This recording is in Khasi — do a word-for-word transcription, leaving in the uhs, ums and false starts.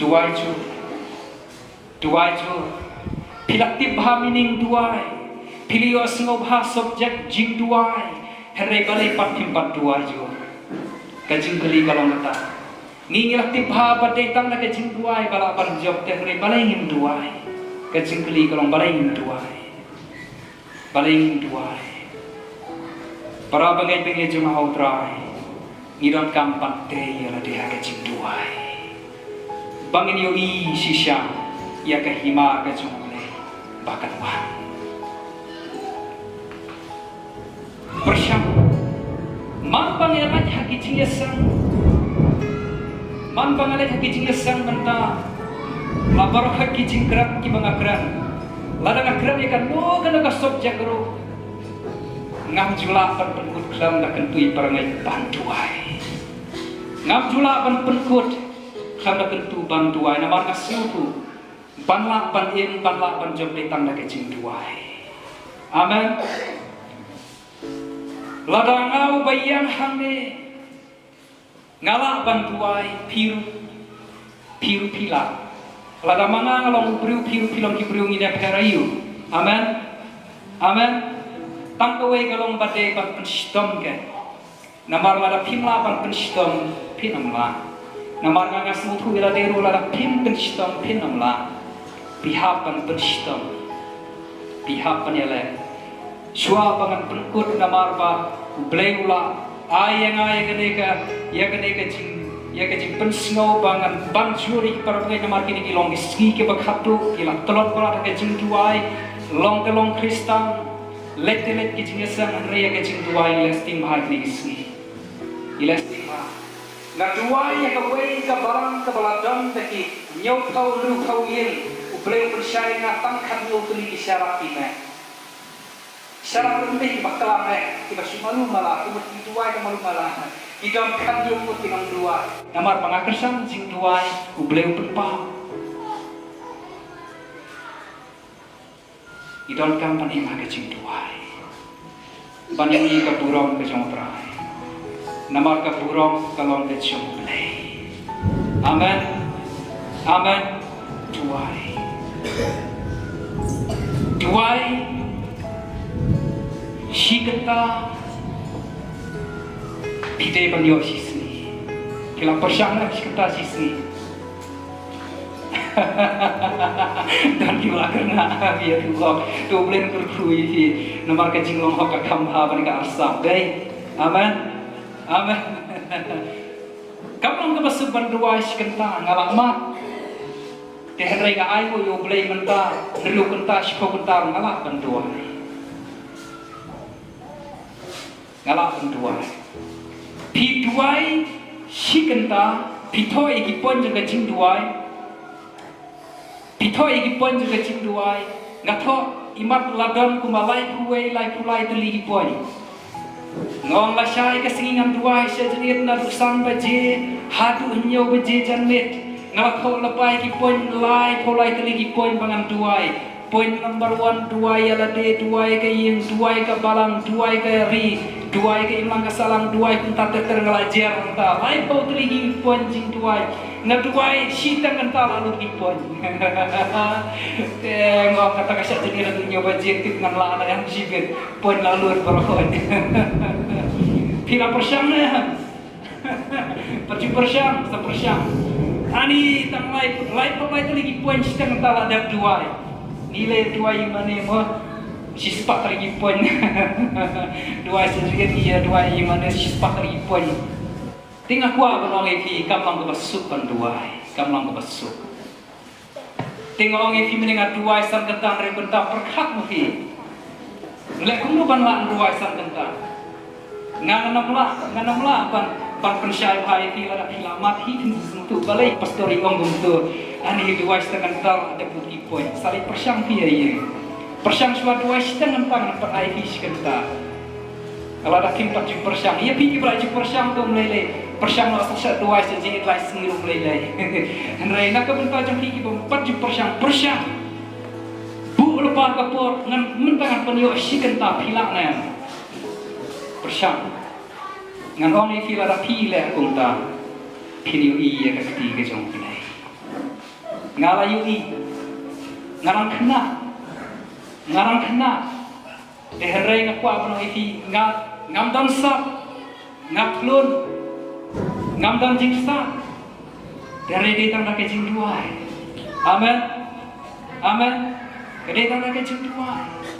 Duwai jur. Duwai jur. Phi la tip bha meaning duwai. Phi la ïohsngew bha subject jingduwai. Hynrei balei pat phim pat duwai jur? Ka jingkylli ka long kata. Ngi ngi la tip bha ba dei tang da ka jingduwai ba lah ban jop, te hynrei balei ngim duwai? Ka jingkylli ka long balei ngim duwai. Balei ngim duwai? Para bangeit bangeit jong U Trai, ngi donkam ban tei ïa lade ha ka jingduwai. Ba ngin ïohi shisha ïa ka hima ka jong U Blei ba kan wan. Pyrshang. Man ba nga leit ha ki jingïaseng. Man ba nga leit ha ki jingïaseng mynta. La baroh ki jingkren kiba nga kren. Lada nga kren ïa kano kano ka subject ruh, ngam ju lah ban pynkut khlem da kyntu ïa para ngeit ban duwai. Ngam ju lah ban pynkut khlem da kyntu ban duwai. Namar nga sngewthuh ban lah ban im, ban lah ban jop dei tang da ka jingduwai. Amen. Lada nga uba ïeng hangne, nga lah ban duwai, phi ruh, phi ruh phi lah. Lada ma nga nga long u briew, phi ruh phi long ki briew, ngin ïapher aïu? Amen. Amen. Tang kawei ka long ba dei ban pynshitom ka. Namar lada phim lah ban pynshitom, phin ym lah. Namar nga nga sngewthuh ïa lade ruh lada phim pynshitom, phin ym lah. Phi hap ban pynshitom. Phi hap ban ïaleh. Shuwa ba ngan pynkut namar ba U Blei u la ai ïa nga ïa kane ka, ïa kane ka jing, ïa ka jingpynsngew ba ngan ban jur ïa ki para bangeit namar kine ki long ki sngi kiba khatduh, ki la tlot palat ha ka jingduwai, long te long Khristan, leit te leit ki jingïaseng, hynrei ïa ka jingduwai ngi leh sting bha ha kine ki sngi. Ngi leh sting bha. Nga duwai ïa kawei ka balang kaba la don da ki hynñiewphew hynriewphew ïing, U Blei u pynshai ïa nga tang khathynñiew tylli ki sharak ki meh. Sharak lynti kiba klam eh, kiba shu malu mala, kumta ki duwai ka malu mala. Ki don khathynñiew ngut ki nongduwai. Namar ba nga kyrshan jingduwai, U Blei u pynpaw. Ngi donkam ban im ha ka jingduwai. Ban ïohi ka burom ka jong U Trai. Namar ka burom ka long ka jong U Blei. Amen. Amen. Duwai. Duwai. Shi kynta. Phi dei ban ïoh shi sngi. Phi la pyrshang ne shi kynta shi sngi? Don kiba la kyrngah, ïa tu, to U Blei un kyrkhu ïa phi. Namar ka jinglong hok ka kham bha ban ka arsap dei. Amen. Amen. Kam long kaba suk ban duwai shi kynta, nga la mad. Te hynrei nga ai nguh ïa U Blei mynta, hynriew kynta, shiphew kynta nga lah ban duwai. Nga lah ban duwai. Phi duwai shi kynta, phi thoh ïa ki point jong ka jingduwai. Phi thoh ïa ki point jong ka jingduwai. Nga thoh imat la don kumba laiphew wei, laiphew lai tylli ki point. Nga ong lashai ka sngi ngan duwai sha jingit naduh san baje haduh hynñiew baje janmiet. Nga la thoh lypa ïa ki point, laiphew lai tylli ki point ba ngan duwai. Point number one, duwai ïa lade, duwai ka ïing, duwai ka balang, duwai ka ri, duwai ka imlang ka sahlang, duwai kumta ter ter. Nga la jer kumta laiphew tylli ki point jingduwai. Nga duwai shiteng kynta la lut ki point. Te nga ong kata ka shah jingïalang, hynñiew baje tip ngan lah na ïa shibit, point la lut baroh. Phi la pyrshang ne? Pat ju pyrshang, sa pyrshang. Ani tang lai, lai pat lai tylli ki point shiteng kynta la dep duwai. Ngi leh duwai ïa mane mo, shispah tylli ki point. Duwai sa jingit, ïa duwai ïa mane, shispah tylli ki point. Te nga kwah ban ong ïa phi, kam long kaba suk ban duwai, kam long kaba suk. Te nga ong ïa phi, mynne nga duwai san kynta, hynriew kynta, pyrkhat ma phi. Leh kumno ban lah duwai san kynta? Nga ngam lah, ngam lah ban, ban pynshai bha ïa phi, lada phi la mad hi phin sngewthuh balei pastor i ong kumto. Ani duwai san kynta la dep lut ki point. Sa leit pyrshang phi ïa ïing. Pyrshang shuwa, duwai shiteng kynta, ngan pat ai phi shi kynta. Lada phim pat ju pyrshang, ïa phi kiba la ju pyrshang to ym lei lei. Pyrshang noh sa sha duwai sa jingit lai sngi ruh ym lei lei. Hynrei na ka bynta jong phi kiba ym pat ju pyrshang, pyrshang. Buh lypa ka por, ngan mynta ngan pynïoh shi kynta, phi lah ne em? Pyrshang. Ngan ong ïa phi, lada phi leh kumta, phin ïohi ïa ka kti ka jong U Blei. Nga la ïohi. Nga rang khynnah. Nga rang khynnah. Te hynrei nga kwah ban ong ïa phi, nga, ngam don sap, nga khlun, ngam don jingstad. Te hynrei dei tang da ka jingduwai. Amen. Amen. Ka dei tang da ka jingduwai.